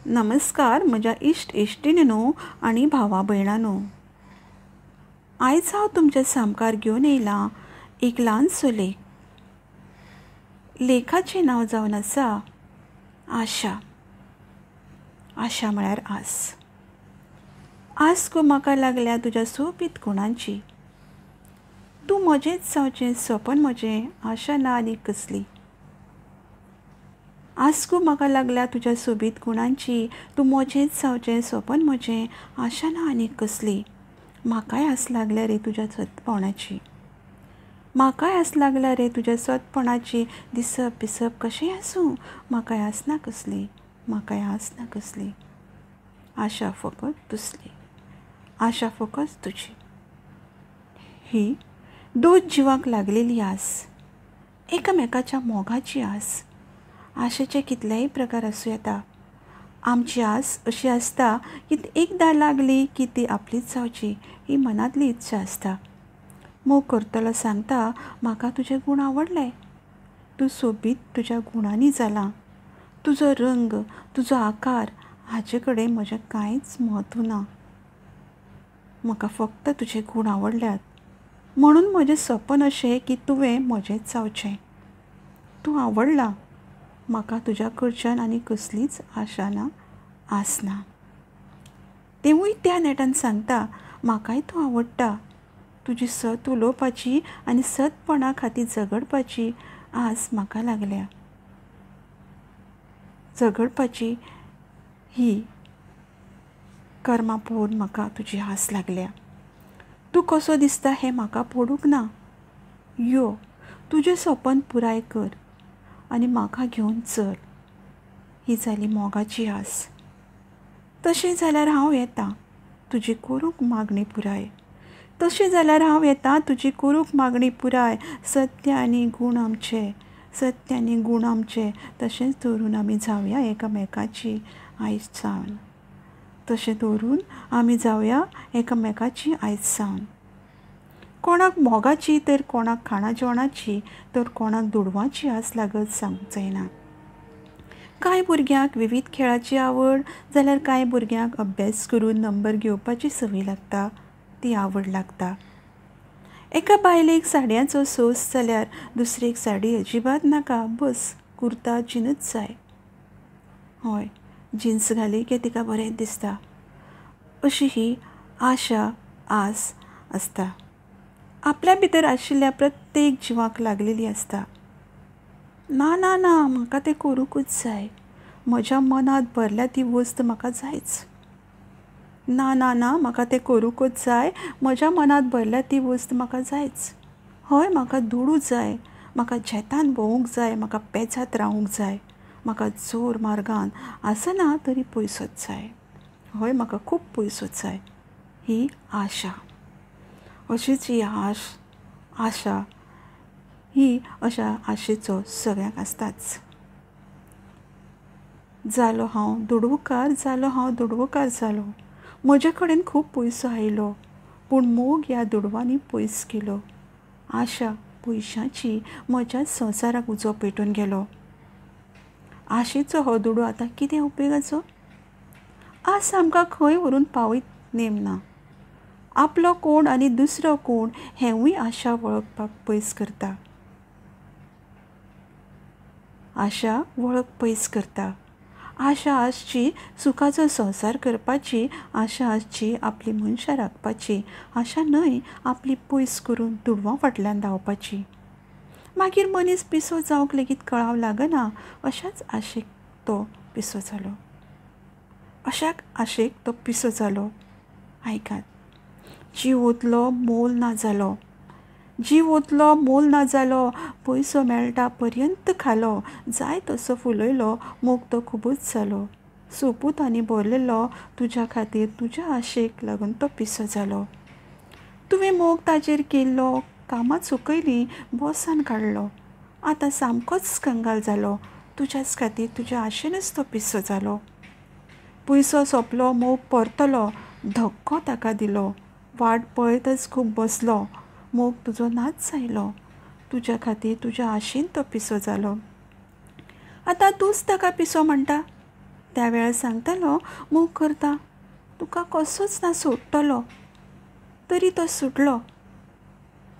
नमस्कार म्हज्या इश्ट इश्टिणींनो आनी भावा भयणांनो. आयज हांव तुमच्या सामकार घेवन येयलां एक ल्हानसो लेख. लेखाचें नांव जावन आसा आशा. आशा म्हळ्यार आस. आस गो म्हाका लागल्या तुज्या सोबीत गुणांची. तूं म्हजेंच जावचें सपन म्हजें, आशा ना आनी कसली. आस गो म्हाका लागल्या तुज्या सोबीत गुणांची, तूं म्हजेंच जावचें सपन म्हजें, आशा ना आनी कसली. म्हाकाय आस लागल्या रे तुज्या सतपणाची, म्हाकाय आस लागल्या रे तुज्या सतपणाची. दिसप बिसप कशेंय आसूं, म्हाकाय आस ना कसली, म्हाकाय आस ना कसली. आशा फकत दुसली, आशा फकत तुजी. ही दोन जिवाक लागलेली आस, एकामेकाच्या मोगाची आस. आशेचे कितलेय प्रकार आसूं येता. आमची आस अशी आसता की एकदां लागली की ती आपलीच जावची, ही मनांतली इत्सा आसता. मोग करतलो सांगता, म्हाका तुजे गूण आवडले, तूं सोबीत तुज्या गुणांनी जालां, तुजो रंग तुजो आकार हाचे कडेन म्हजें कांयच म्हत्व ना, म्हाका फक्त तुजे गूण आवडल्यात, म्हणून म्हजें सपन अशें की तुवें म्हजेंच जावचें. तूं आवडला म्हाका, तुज्या कडच्यान आनी कसलीच आशा ना, आस ना. तेवूय त्या नेटान सांगता, म्हाकाय तूं आवडटा, तुजी सत उलोवपाची आनी सतपणा खातीर झगडपाची आस म्हाका लागल्या. झगडपाची ही कर्मां पळोवन म्हाका तुजी आस लागल्या. तूं कसो दिसता हें म्हाका पडूंक ना. यो, तुजें सपन पुराय कर आनी म्हाका घेवन चल. ही जाली मोगाची आस. तशें जाल्यार हांव येता तुजी करूंक मागणी पुराय, तशें जाल्यार हांव येता तुजी करूंक मागणी पुराय. सत्य आनी गूण आमचे, सत्य आनी गूण आमचे, तशेंच दवरून आमी जावया एकामेकाची आयज सावन. तशें दवरून आमी जावया एकामेकाची आयज सावन. कोणाक मोगाची तर कोणाक खाणा जेवणाची तर कोणाक दुडवांची आस लागत सांगूंक जायना. कांय भुरग्यांक विवीध खेळाची आवड जाल्यार कांय भुरग्यांक अभ्यास करून नंबर घेवपाची संवय लागता, ती आवड लागता. एका बायलेक साडयांचो सोस जाल्यार दुसरेक साडी अजिबात नाका, बस कुर्ता जिनूच जाय. हय, जिन्स घाली की तिका बरें दिसता. अशी ही आशा आस आसता, आपल्या भितर आशिल्ल्या प्रत्येक जिवाक लागलेली आसता. ना ना ना, म्हाका तें करूंकूच जाय, म्हज्या मनांत भरल्या ती वस्त म्हाका जायच. ना ना ना, म्हाका तें करूंकूच जाय, म्हज्या मनांत भरल्या ती वस्त म्हाका जायच. हय, म्हाका दुडू जाय, म्हाका झेतान भोंवूंक जाय, म्हाका पेजांत रावूंक जाय, म्हाका जोर मार्गान आसना तरी पयसोच जाय. हय, म्हाका खूब पयसो जाय. ही आशा. अशीच ही आश, आशा ही अशा आशेचो सगळ्यांक आसताच. जालो हांव दुडवुकार, जालो हांव दुडवुकार जालो, म्हजे कडेन खूब पयसो आयलो, पूण मोग ह्या दुडवांनी पयस केलो. आशा पयशांची म्हज्याच संवसाराक उजो पेटून गेलो. आशेचो हो दुडू आतां कितें उपयोगाचो? आस आमकां खंय व्हरून पावयत नेम ना. आपलो कोण आनी दुसरो कोण हेंवूय आशा वळखपाक पयस करता. आशा वळख पयस करता. आशा आसची सुखाचो संवसार करपाची, आशा आसची आपली मनशां राखपाची, आशा न्हय आपली पयस करून दुडवां फाटल्यान धांवपाची. मागीर मनीस पिसो जावंक लेगीत कळाव लागना, अशाच आशेक तो पिसो जालो, अशाक आशेक तो पिसो जालो. आयकात, जीव ओतलो मोल ना जालो, जीव ओतलो मोल ना जालो, पयसो मेळटा पर्यंत खालो, जाय तसो फुलयलो, मोग तो खुबूच जालो, सोपूत आनी भरलेलो तुज्या खातीर, तुज्या आशेक लागून तो पिसो जालो. तुवें मोग ताजेर केल्लो, कामां चुकयलीं, बोसान काडलो, आतां सामकोच कंगाल जालो, तुज्याच खातीर, तुज्या आशेनच तो पिसो जालो. पयसो सोंपलो, मोग परतलो, धक्को ताका दिलो, वाट पळयतच खूब बसलो, मोग तुजो नाच जायलो, तुज्या खातीर, तुज्या आशेन तो पिसो जालो. आतां तूंच ताका पिसो म्हणटा, त्या वेळार सांगतालो मोग करता, तुका कसोच ना सोडटलो, तरी तो सुटलो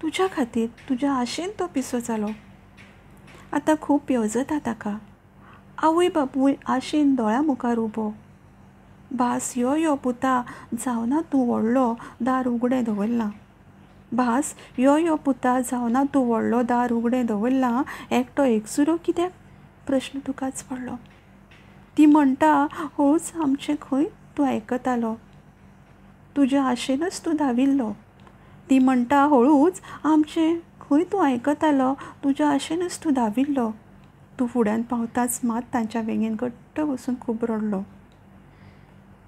तुज्या खातीर, तुज्या आशेन तो पिसो जालो. आतां खूब येवजता ताका, आवय बापूय आशेन दोळ्या मुखार उबो. भास यो यो पुता जावना तूं व्हडलो, दार उगडें दवरलां. भास यो यो पुता जावना तूं व्हडलो, दार उगडें दवरलां, एकटो एकसुरो कित्याक प्रश्न तुकाच पडलो. ती म्हणटा हळूच आमचें खंय तूं आयकतालो, तुज्या आशेनच तूं धांविल्लो. ती म्हणटा हळूच आमचें खंय तूं आयकतालो, तुज्या आशेनच तूं धांविल्लो. तूं फुड्यान पावताच मात तांच्या वेंगेन घट्ट बसून खूब रडलो.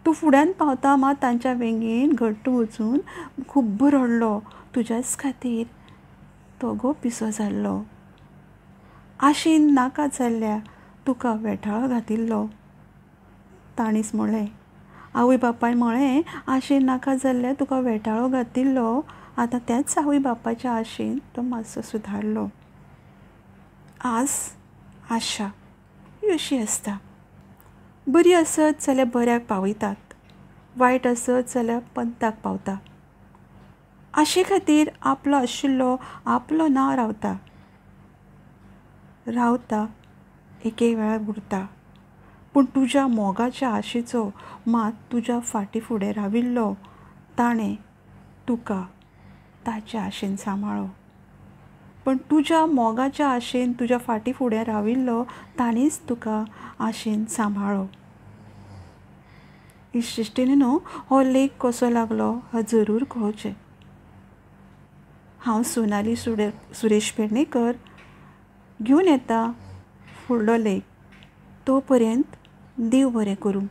तूं फुड्यान पावता मात तांच्या वेंगेन घट्ट वचून खूब रडलो. तुज्याच खातीर तो गो पिसो जाल्लो. आशेन नाका जाल्ल्या तुका वेठाळो घातिल्लो. ताणीच म्हळें, आवय बापायन म्हळें, आशेन नाका जाल्ल्या तुका वेठाळो घातिल्लो. आतां त्याच आवय बापायच्या आशेन तो मातसो सुदारलो. आस, आशा ही अशी आसता, बरी आसत जाल्यार बऱ्याक पावयतात, वायट आसत जाल्यार पंताक पावता. आशे खातीर आपलो आशिल्लो आपलो ना रावता, रावता एके वेळार उरता. पूण तुज्या मोगाच्या आशेचो मात तुज्या फाटी फुडें राविल्लो ताणें तुका ताच्या आशेन सांबाळ्ळो. पण तुज्या मोगाच्या आशेन तुज्या फाटी फुडें राविल्लो ताणेंच तुका आशेन सांबाळ्ळो. इश्टिणी न्हू, हो लेख कसो लागलो हो जरूर कळोवचें. हांव सोनाली सुरेश पेडणेकर घेवन येता फुडलो लेख. तो पर्यंत देव बरें करूं.